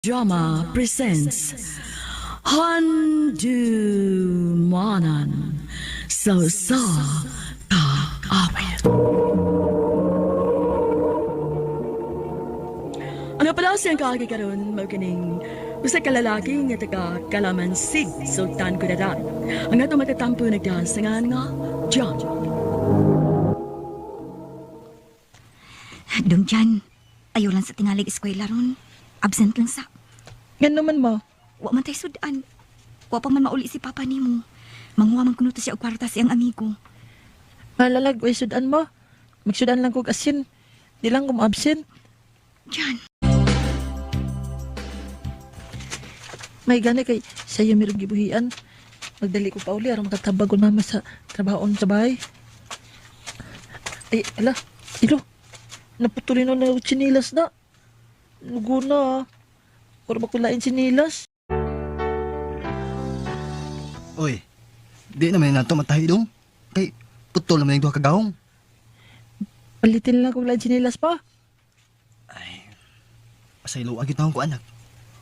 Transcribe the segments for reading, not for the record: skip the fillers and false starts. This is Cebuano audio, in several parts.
Drama presents Handumanan sa sa kaawit. Ano pala siyang kaagi karon mao kining usa ka lalaki nga taga Kalamansig, Sultan Kudarat. Ang atong matatampo nagdasangan nga John. Dong Jan, ayaw lang sa tingalig eskwela ron. Absent lang sa. Nga naman ma, Wa man tay sudan. Wa pa man mauli si papa nimo. Manguha man kuno to siya og kwarta siyang amigo. malalag way sudan ma. Magsudan lang kog asin. Di lang ko ma-absent. Jan, May gani kay sayo merong gibuhian. Magdali ko pa uli aron makatabag ko mama sa trabahoon sa bahay. Ay, ala, ilo. Naputulin na na chinilas na. Lugo na ah. Ora ba ko lain chinilas? Oy, di naman nato matahi dong. Kay putol naman yung duha ka gahong. Palitin lang kog lain chinilas pa. Pasaylo gyud taon ko anak.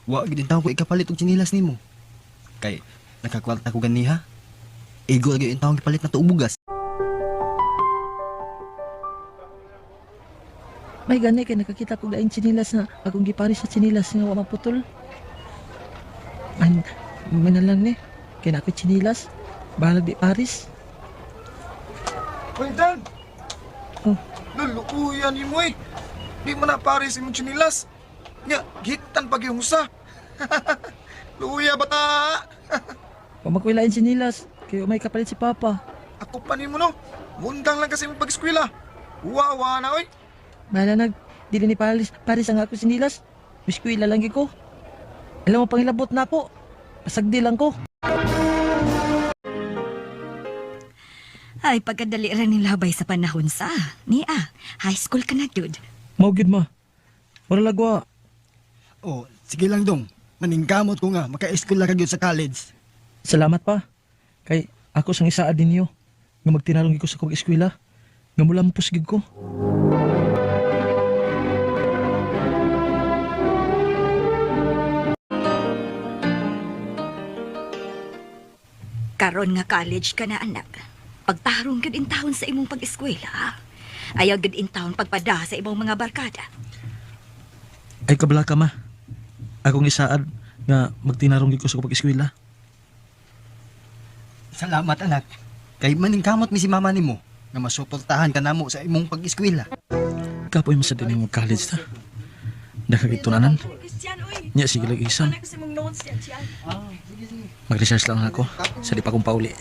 Wa gyud taon ko ikapalit og tsinilas nimo. Kay nakakwarta ko ganiha. Igo gyud taon gipalit na og bugas. May gani kay nakakita kog lain chinilas na akong giparis sa chinilas nga wa maputol. An, may na lang ni. Kay na ako chinilas. Bahalag di paris. Hoy, Dan! Oh. Luluuyan ni mo eh. Di mo na pare si mong chinilas. Nga, gitan pag yung usa. Luya bata! Wa makuilain chinilas. Kay may kapalit si Papa. Ako pa ni mo no. Mundang lang kasi mong pag-eskwela. Wawa na oy. Bahala nag dili ni paris paris ang ako chinilas. Biskwila lang gyud ko. Alam mo pangilabot na ako. Pasagdi lang ko. Ay pagkadali ra ning labay sa panahon sa. Nia, high school ka na gyud. Mao gyud ma. Wala lagwa. Oh, sige lang dong. Maningkamot ko nga maka-eskwela ka gyud sa college. Salamat pa. Kay ako sang isaa ninyo nga magtinarong gyud ko sa kog eskwela. Nga mulampos gyud ko. Karon nga college ka na anak. Pagtarong gud in taon sa imong pag-eskwela. Ayaw gud in taon pagpada sa imong mga barkada. Ay kabla ka ma. Akong isaad nga magtinarong gyud ko sa kog eskwela. Salamat anak. Kay maningkamot mi si mama nimo nga masuportahan ka namo sa imong pag-eskwela. Kapoy mo sa din mo college ta. Nakagitunanan. Nya sige lang exam. Mag-research lang ako sa di pa kong pauli.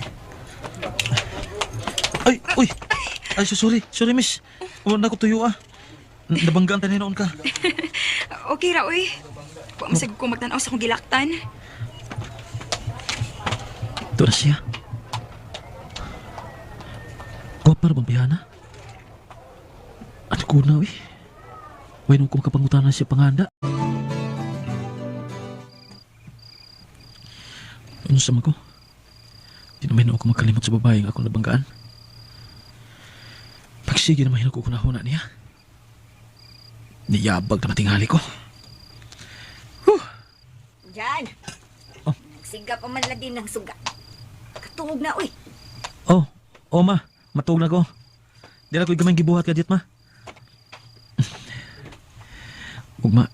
Ay, uy. Ay, so sorry. Sorry, miss. Wala na ko tuyo ah. Nabanggaan tayo noon ka. Okay ra, oy. Wa masag ko magtan-aw sa akong gilaktan. Ito na siya. Gwapa ra bang bihana? Ano ko na, uy? Way nung kumakapangutan na siya panganda. Ano sa ko? Di naman ako makalimot sa babaeng akong nabanggaan. Pagsige naman ko kunahuna niya. Niyabag na matingali ko. Jan. Oh. Nagsiga pa man lagi ng suga. Katuog na oy. Oh, oh ma, matuog na ko. Di na ko'y gamay gibuhat ka dit ma. Ugma,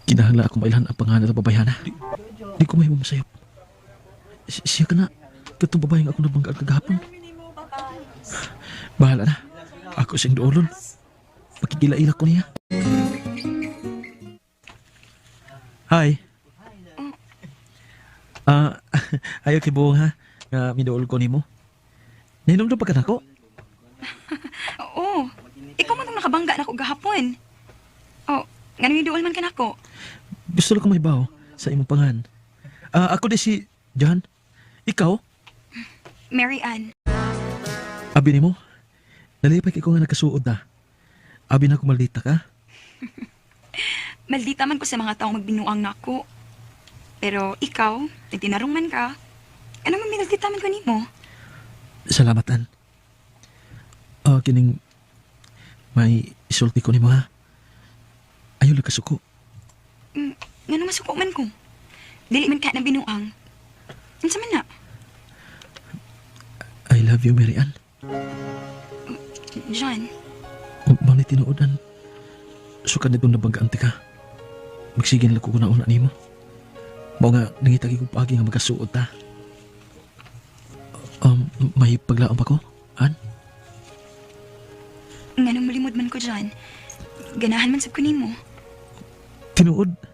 kinahanglan akong mailhan ang pangalan ng babayhana. Di ko mahimo masayop. Siya ka na, katong babaeng ako nabanggaan kagahapon. Bahala na, ako siyang duolon. Makikila-ila ko niya. Hi. Ah, ayaw kay buong ha, nga miduol ko nimo. Nahinomdum pa ka nako? Oo. Ikaw man tong nakabangga nako gahapon. Oh, ngano duol man ka nako? Gusto lang ko mahibaw sa imong pangan. Ah, ako di si John. Ikaw, Mary Ann. abi nimo. Nalipay kay ko nga nakasuod na. Abi na ko maldita ka. Maldita man ko sa mga taong magbinuang nako. Pero ikaw, nagtinarong man ka. Ano man minaldita man ko nimo? Salamat an. Ah, kining may isulti ko nimo ha. Ayaw lang kasuko. Ngano masuko man ko? Dili man ka na binuang. Unsa man na? I love you, Mary Ann. John, Mao ni tinuod, Ann. Sukad nitong nabanggaan ka. Magsige na lang ko una nimo. Mao nga, nangita ko paagi nga magkasuod ta. May paglaom pa ko, Ann? Ngano malimod man ko, John? Ganahan man sab ko nimo. Tinuod.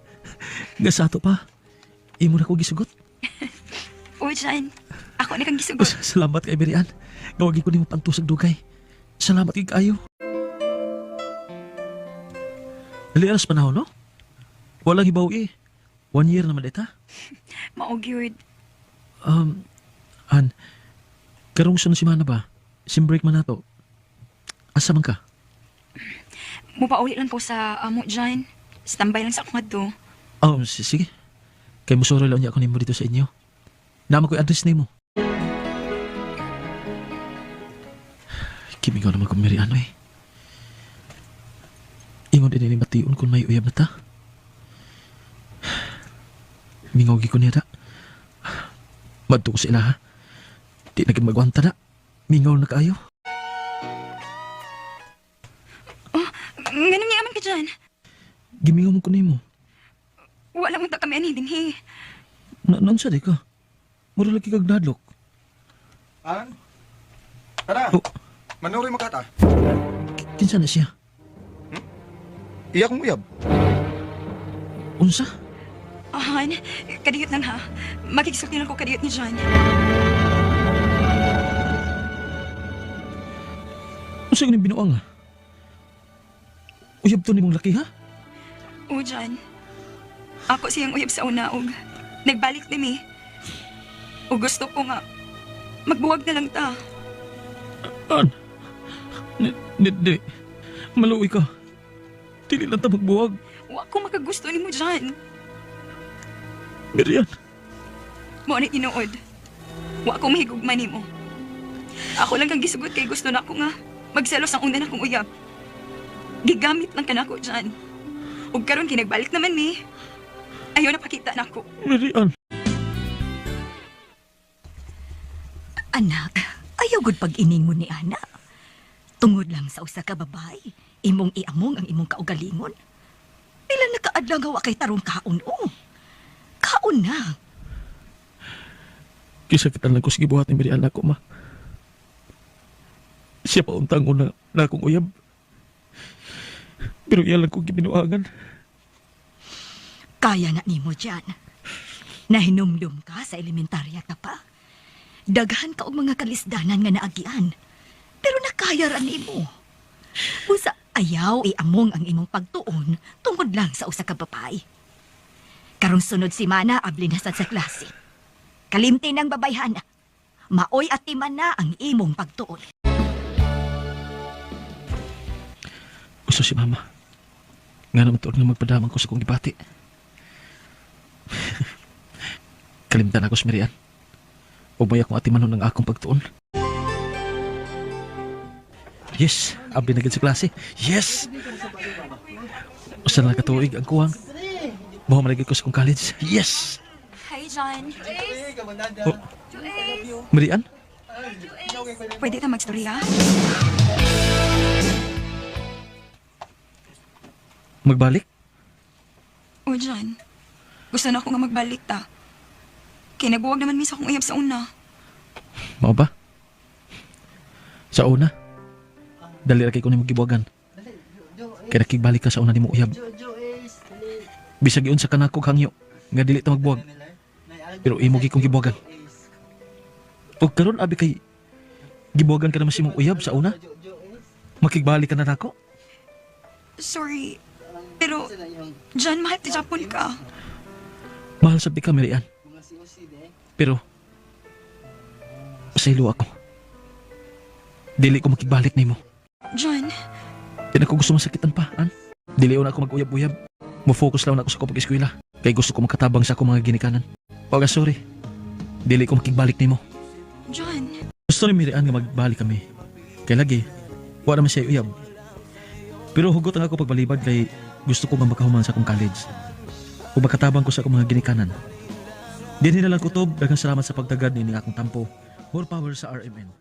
Nga sa ato pa. Imo na ko gisugot. O, John, ako na kang gisugot. Salamat kay Mary Ann. Nga wagi ko nimo pantusag dugay. Salamat kay kaayo. Dali aras panahon, no? Walang hibaw eh. 1 year naman ita. Mao gyud. An, karong sunod semana ba? Sim break man nato. Asa man ka? Mupauli lang ko sa amo, John. Standby lang sa akong adto. Oh, sige. Kay musoro lang niya ako nimo dito sa inyo. Nama ko'y address nimo. Kimingaw naman kung Mary Ann eh. Ingon din ni bation kung may uyab na ta. Mingaw gi ko niya ta. Madto ko sa ila ha. Di na gid magwanta na. Mingaw na kaayo. Nganong niya man ka, John? Gimingaw mo ko nimo. Wala mo ta kami ani dinhi. Na naunsa di ka? Mura lagi kag nadlok. An? Tara, Oh, manuroy makata. kinsa na siya? Iya kong uyab. Unsa? Ahan, kadiyot lang ha. Makikisuot lang ko kadiyot ni John. Unsa ganing binuang ha? Uyab to nimong laki ha? O, John. Ako siyang uyab sa una og nagbalik ni mi. O gusto ko nga magbuwag na lang ta. An? Di, di, di. Maluoy ka. Dili lang ta magbuwag. Wa ko makagusto nimo, John. Miriam. Mao ni tinuod. Wa ko mahigugma nimo. Ako lang kang gisugot kay gusto na ako nga magselos ang una na kong uyab. Gigamit lang ka nako, John. Ug karon kinagbalik naman mi. Ayaw na pakita nako. Miriam. Anak, ayaw gud pag-iningon ni ana. Tungod lang sa usa ka babay, imong iamong ang imong kaugalingon. Pila na kaadlaw nga wa kay tarong kaon o. Kaon na. Kisakitan lang ko sa gibuhat ni Miriam nako, ma. Siya pa untang una na akong uyab. Pero iya lang kong gibinuangan. Kaya na nimo diyan. Nahinumdum ka sa elementarya ka pa. Daghan ka og mga kalisdanan nga naagian. Pero nakaya ra nimo. Busa ayaw iamong ang imong pagtuon tungod lang sa usa ka babae. Karong sunod semana abli na sad sa klase. Kalimti ng babayhana. Maoy atiman na ang imong pagtuon. Gusto si mama. Nga naman tuod nga magpadamang ko sa kong gibati. Kalimtan ako sa Miriam. O may akong atimanon ng akong pagtuon. Yes, abli na gid sa klase. Yes! Usa na lang katuig ang kuwang. Mahu man ko sa kong college. Yes! Hi, John. Oh. Miriam? Pwede ta magstorya? Magbalik? O, John. Gusto na ako nga magbalik ta. Kay nagbuwag naman mi sa akong uyab sa una. Mao ba? Sa una, dali ra kay ko nimo gibuwagan. Kay nakigbalik ka sa una nimo uyab. Bisag giunsa ka nako hangyo nga dili ta magbuwag. Pero imo gi kong gibuwagan. Ug karon abi kay gibuwagan ka naman sa imong uyab sa una. Makigbalik ka na nako. Sorry. Pero, John, mahal ti Japon ka. Mahal sa ka, Mary Ann. Pero pasaylo ako. Dili ko makigbalik nimo. John, Di na ko gusto masakitan pa, an. Dili na ako mag-uyab-uyab. Mo-focus lang na ako sa akong pag-eskwela. Kay gusto ko makatabang sa akong mga ginikanan. Paga sorry. Dili ko makigbalik nimo. John. Gusto ni Mary Ann nga magbalik kami. Kay lagi, wa naman siya uyab. Pero hugot ang ako pagbalibad kay gusto ko nga makahuman sa akong college. Ug makatabang ko sa akong mga ginikanan. Dinhi na lang kutob, daghang salamat sa pagtagad nining akong tampo. More power sa RMN.